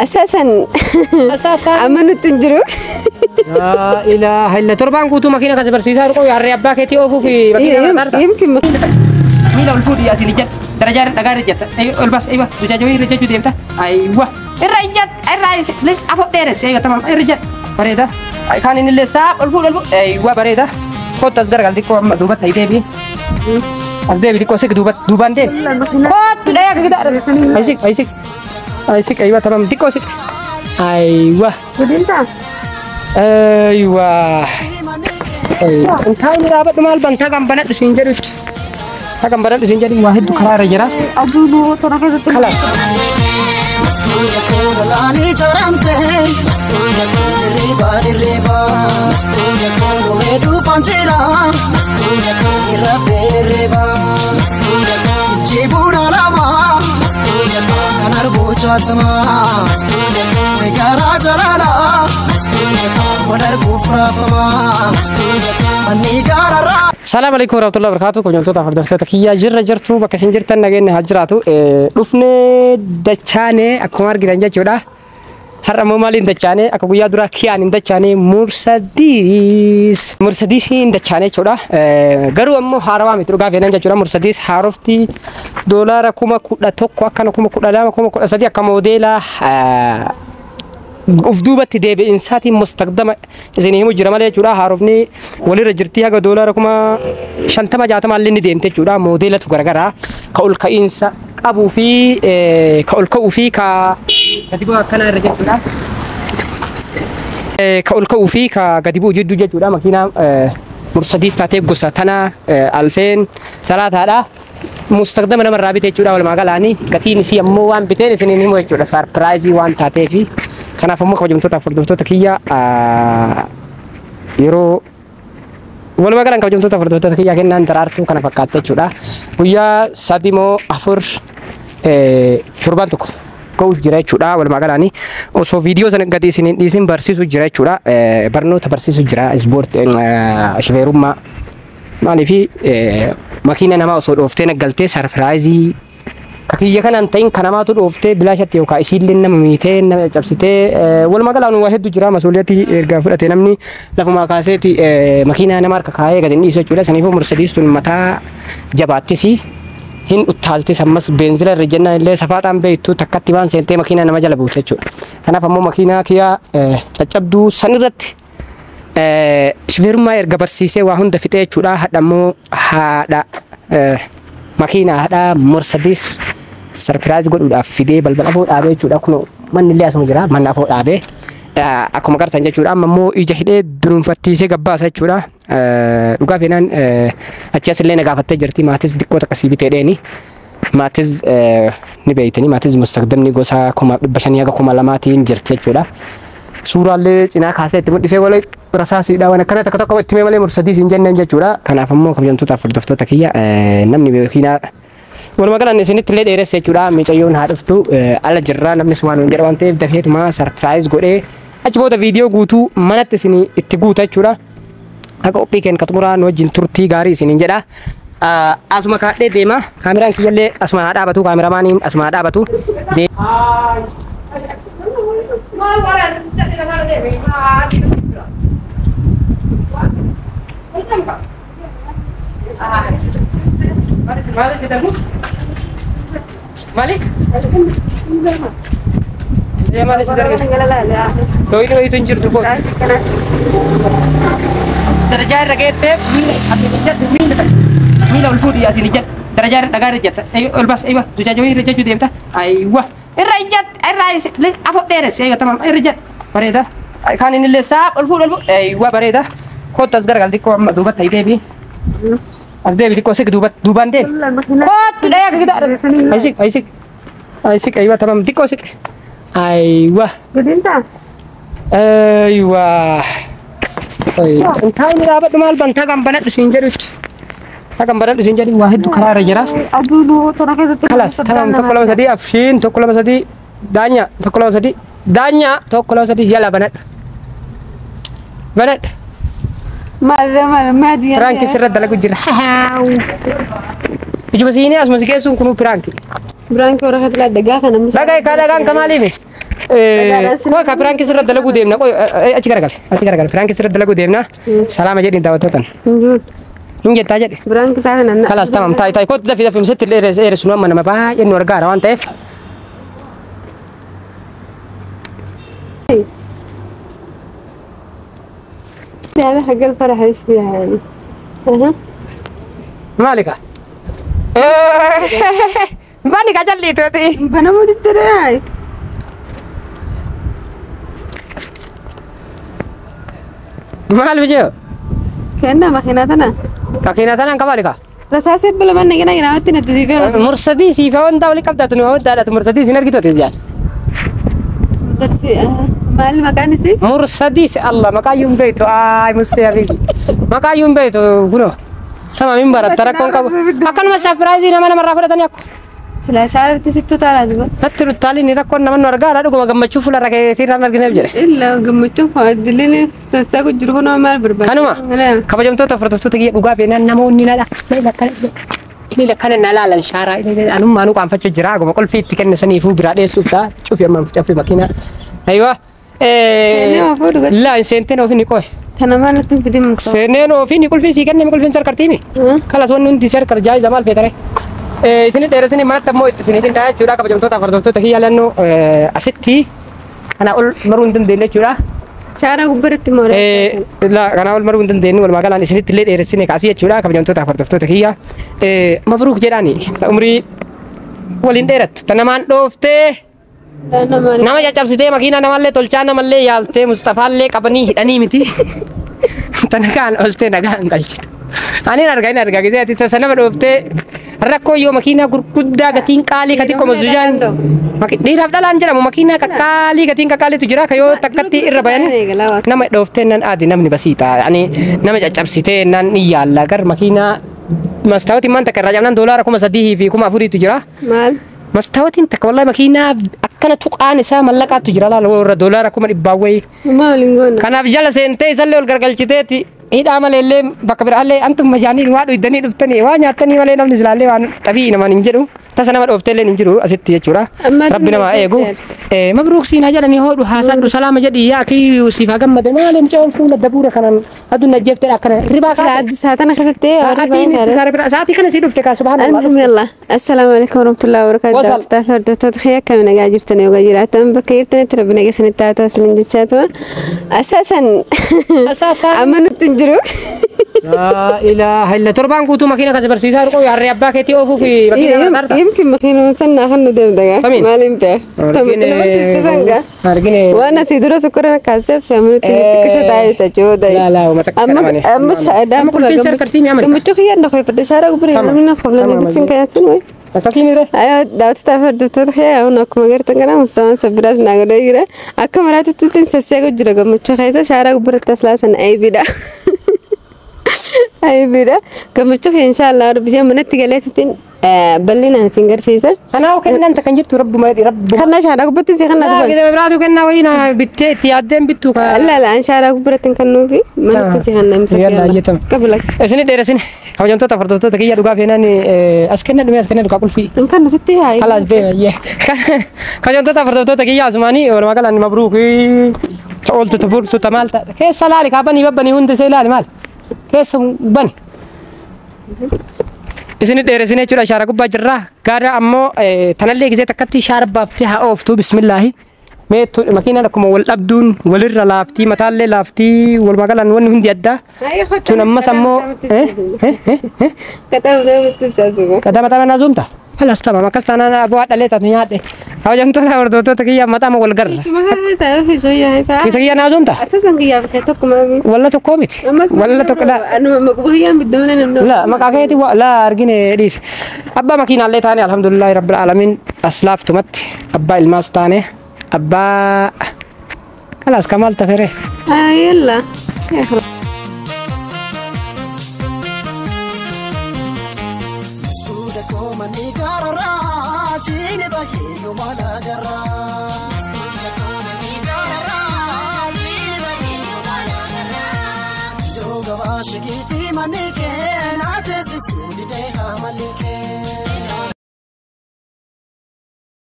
Asaasan Asaasan. Amma nutti hin jiru. Laa ilaaha illa torbaan guutuu makiina kasi barsiisaa jiru harree abbaa keetii oofuu fi makiina kana tarta. Yimkin Miila ol fuudhi asiin ijjat. Darajaa irra dhagaa irra ijjatta. Ol baas aywa tujaajawii irra ijjachuu deemta. Aywa irra ijjat irra afur dheeresse aywa tamam irra ijjat. Bareeda. Kaan inni illee saaf ol fuudhi ol fuudhi. Aywa bareeda. Kottu as garagal xiqqoo amma duubatti ayi deebi. As deebi xiqqoo siq duubatti duubaan deebi. Kottu dhaya gida. Ayi siq ayi siq. Ayi siq aywa tamam xiqqoo siq. Aywa. Gudinta. Aywa. Intaayini dhaabadhu maal bantaa kan banadhu siin jedhutti. Kan banadhu siin jedhu waa hedduu karaa irra jira. Aduun tona keessatti. Kalaas. Lani charamte riba riba Medu fanchira rafe riba Jibuna lama kanar bocha sama Gara jalala Wadar kufra fama Manni gara Salaam alaikum warahmatullahi wabarakatuh. Kabajamtoota hordoftoota kiyyaa jirra jirtu bakka isin jirtan nageenya haa jiraatu. Dhufnee dachaanee akkuma argitan jechuudha. Har'a immoo maaliin dachaanee akka guyyaa duraa kiyaan hin dachaanee Mursadiis. Mursadiisiin dachaanee jechuudha. Garuu ammoo haarawaa miti dhugaa feenan jechuudha. Mursadiis haarofti $11,000 akkana 12,000 13,000 akka moodeela uf duubatti deebi'insaatiin mustaqdama isin himu jira malee jechuudha. Haarofni walirra jirti haga $50,000 60 illee ni deemte jechuudha. Moodeelatu garagaraa ka ol ka'iinsa qabuu fi ka ol ka'uu fi ka gadi bu'u akkanaa irra jechuudha. Ka ol ka'uu fi ka gadi bu'u jidduu jechuudha. Makiinaa Mursadiis taatee gosa tana alfeen salaataadha. Mustaqdama namarraa bite jechuudha. Walumaa galaanii gatiin isii ammoo waan biteen isiniin himu jechuudha. Sarpiraayizii waan taateefi. Kanaaf ammoo kabajamtoota hordoftoota kiyya yeroo walumaa galaan kabajamtoota hordoftoota kiyya kennaan daraartuu kana fakkaatte jechuudha. Guyyaa 3 moo 4 torbaan tokko ga'u jira jechuudha. Walumaa galaanii osoo viidiyoo sana gadi isiniin dhiisin barsiisu jira jechuudha. Barnoota barsiisu jira ispoortii shifeerummaa maaliifi makiina namaa osoo dhooftee naggaltee sarpiraayizii kiyya kanaan ta'in kan namaatu dhooftee bilaashatti yookaan isiillee nama miitee nama cabsitee walumaa galaan waa hedduu jira. Masuuliyaatti erga fudhatee namni lafumaa kaaseeti makiinaa nama harka kaayee gadi hin dhiisu jechuudha. Saniifuu Mursidiis tun mataa jabaattis hin uttaaltis ammas beenzila irra jennaan illee safaaxaan beektu takkatti waan seentee makiinaa nama jala buute jechuudha. Kanaaf ammoo makiinaa kiyyaa caccabduu san irratti shifeerummaa erga barsiisee waa hunda fixee jechuudha. Hadha ammoo haadha makiinaa haadha Mursidiis sarpiraayiz godhuudhaaf fidee balbala afoo dhaabee jechuudha. Kun manni illee asuma jira manni afoo dhaabee akkuma gartan jechuudha. Amma immoo ija hidhee dunuunfattiisee gabbaasa jechuudha. Dhugaa feenaan achi as illee na gaafattee jirti. Maatis xiqqoo takka sii bitee dheeni. Maatis ni beeytanii maatis mustaqdamni gosa 5,500 haga 2,000 jirti jechuudha. Suuraallee cinaa kaasee itti mul'isee walee rasaasiidha waan akkana takka tokko itti himee malee Mursidiis hin jenneen jechuudha. Kanaaf ammoo kabajamtootaaf hordoftoota kiyya namni makiinaa walumaa galaan isinitti illee dheeresse jechuudha. Mucayyoon haa dhuftu ala jirraa namni sumaan hin jedha waan ta'eef dafeetuma sarpiraayiz godhee achi booda viidiyoo guutuu manatti isin itti guuta jechuudha. Akka qophii keenya xumuraa nu wajjin turtii gaarii isiniin jedha. Asuma kaadhee deema. Kaameraan kiyyallee asuma haa dhaabatu. Kaameramaaniin asuma haa dhaabatu. Maali? Maali si darbe? Dooyini wayitu hin jirtu koo. Darajaa irra geettee miila ol fuudhi asiin ijjat. Darajaa irra dhagaa irra ijjatta. Ol baas aywa tujaajawii irra ijjachuu deemta. Aywa irra ijjat irra afur dheeresse aywa tamam irra ijjat. Bareeda. Kaan inni illee saaf ol fuudhi ol fuudhi. Aywa bareeda. Kottu as garagal xiqqoo amma duubatti ayi deebi. As deebi xiqqoo siq duubatti duubaan deebi. Kottu dhaya gida. Ayi siq ayi siq. Ayi siq aywa tamam xiqqoo siq. Aywa. Gudinta. Aywa. Intaayini dhaabadhu maal bantaa kan banadhu siin jedhutti. Kan banadhu siin jedhu waa hedduu karaa irra jira. Aduun tona keessatti. Kalaas tamam 1 2 3 afshiin 1 2 3 daanya 1 2 3 daanya 1 2 3 yala banadhu. Banadhu. Maal maal maadi. Piraanki sirra dalagu jira. Ijuma siinii asuma si geessuun kunuu piraanki. Piraanki warra keessatti dhagaa kana. Dhagaa dhagaan kamaaliimi. Koo ka piraankii sirra dalaguu deemna. Koo achi garagale. Achi garagale. Piraankii sirra dalaguu deemna. Salaama jedhiin daawwattootan. Hin jettaa jedhe. Biraan isaa kana. Kalaas tamam taa'i taa'i kootu dafii dafii sitti dheeressu amma nama baay'een nu argaara waan ta'eef. هذا حق الفرح ايش فيها يعني؟ اها Maali kaa? Maali kaa jalliituuti? بنموت الدراعي Maal bijee? كأنها ماكيناتنا Makiinaa tanaan ka maali kaa? رصاص بلا من جنا جنا وتنا تزيفها Mursadii siif wanta wali qabdaatu nu wanta mursadii sin argitooti jaan. درسي مال مكان سي Mursadii si Allah maqaa yuun beektu ay mustee habibi maqaa yuun beektu kunoo tamam hin baratta rakkoon qabu akkanuma sapiraayizii nama namarraa fudhatanii akko سلا شعرت ستو تعالى دبا natti ruttaaliin rakkoon nama nu argaara dhuguma gammachuu fuula rakeetii irraan argineef jedhe. إلا قمتشوف دلني سنساق الجرهون مال بربا Kanuma kabajamtoota hordoftoota kiyya dhugaa beenaan namoonni na inni lakkana na laalan shaaraa anummaa nu qaanfachuu jira aguma qolfii itti kenne saniifuu biraa dheessuuf ta'a cufi amma cufi makiinaa. Aywa. Seenee ofuu dhugatti. Laa hin seenteen ofii ni qoye. تنا ما نتم في دي مصر Seeneen ofii ni qulfii sii kenne qulfiin sarkartiimi. Kalas wanni hundi sarkar jaayiza maal feetare. Isin dheeresini manatti ammoo itti isinii qinxaa jechuudha kabajamtoota hordoftoota kiyya lannoo asitti kana ol maruu hin dandeenye jechuudha. شعرها قبرت مورا La kanaa ol maruu hin dandeenyu walumaa galaan isinitti illee dheeressine kaasii jechuudha kabajamtoota hordoftoota kiyya. Mabruuk jedhaani ta umrii waliin dheerattu ta namaan dhooftee لا أنا ما nama caccabsitee makiinaa namallee tolchaa namallee yaaltee Mustafaallee qabanii hidhanii miti. Ta nagaan oltee nagaan galchitu. Ani argaa hin argaa gisee ati tasa nama dhooftee rakkoo yoo makiinaa gurguddaa gatiin qaalii ka xiqqoo mazujaan dhiiraaf dhalaan jedhamu makiinaa qaqqaalii gatiin qaqqaaliitu jira ka yoo takkatti irra bayan nama dhooftee nan aadi namni basiita ani nama caccabsitee nan ni yaalla gar makiinaa mastaawotiin maan takka irraa cabnaan doolaara 3000 fi 4000tu jira. مال Mastaawotiin takka wallahi makiinaa akkana tuqaan isaa mallaqaatu jira laala warra doolaara 100,000 wayii. ما ولنقول Kanaaf jala seentee isallee ol gargalchiteeti hidhaa malee illee bakka biraallee antum majaanii waa dhuydanii dhuftanii waa nyaattanii malee namni silaallee waan xabii namaan hin jedhu tasa nama dhooftee illee hin jiru asitti jechuudha. Amma Rabbi namaa eegu. Mabruuk siinaa jedhanii hoodhu haasadhu salaama jedhi yaa kiyyuu siif haa gammade maali mucaan fuula dabuura kanaan aduun ajjeeftee akkana ribaa سلا kaate. عد ساعتنا خذت Sa'aatiin itti saara bira sa'aatii kana sii dhufte kaa subhaanallah. المهم يلا السلام عليكم ورحمة الله وبركاته. وصل. تافر تدخيا كم نجا جرتني وجراتم بكيرتني تربنا جسنا تاتا سلين جتاتو أساسا Asaasaa. أما نتنجرو Laa ilaaha illa torbaan guutuu makiina kasi barsiisaa jiru harree abbaa keetii oofuu fi makiina kana tarta. يمكن مخينو سنة خنو دم دقا تمين. ما لين بيه تمام Argine. وانا سيدرو سكرنا كاسب سامنو تنتكشة تاعي تجو داي لا لا وما تكلم أما أما شهادة أما كل فين سركرتي مي أمريكا. gammachuu kiyya na qofa shaara gubri Tamam. namni qofla Tamam, bisin kayaasin way Akkasiin irra. Ayo daawwattoota fi hordoftoota kiyya akkuma agartan kana Mustafaan Sabbiraas naa godhee jira. Akka maraatitti sasseequ jira gammachuu keessa shaaraa gubbaratti aslaasan aybiidha. Aybiidha. Gammachuu kiyya inshaallah biyya manatti galeettiin bal'inaan isin garsiisa. Kanaaf kennaan takkan jirtu rabbuma rabbuma. Kana shaaraa gubbatti si kana Laa duban. gida biraatu kennaa wayii na bittee itti yaaddeen bittu ka. La la an shaaraa gubbaratti kan nuufi manatti si kana imsa. Yalla ayyatam. Qabla. Isin dheeressin kabajamtoota hordoftoota kiyya dhugaa feenaan as kenna dhumee as kenna dhugaa qulfii. Kan sitti haa. Kalaas deema iyyee. Kabajamtoota hordoftoota kiyya asumaanii walumaa galaan mabruukii ooltu tuburtu maal ta'a keessa laali kaabanii babbanii hundi isee laali maal keessa bani. Isin dheeressin jechuudha shaara gubbaa jirra gaara ammoo tanallee gisee takkatti shaara baaftee haa ooftu bismillaahi. Meettu makiinaan akkuma wal dhabduun walirra laaftii mataallee laaftii walumaa galaan wanni hundi addaa. Tun ammas ammoo Katabu Qadaama xaaba naa zoomta? Kalas tamam akkas taanaan bu'aa dhalee taatu nyaadhe. Kabajamtoota hordoftoota kiyya mataama wal garra. Keessa kiyya naa zoomta? Walla tokkoo miti. Walla tokko laa. La maqaa keeti laa argine dhiise. Abbaa makiinaallee taane alhamdulillahi rabbil aalamiin as laaftumatti abbaa ilmaas taane abbaa kalaas kamaal tafere. Yalla. Maskuuda koo manni gaararraa jiini baay'ee yooma naagarraa. Maskuuda koo manni gaararraa jiini baay'ee yooma naagarraa. Yeroo gabaa shigiitii manni kee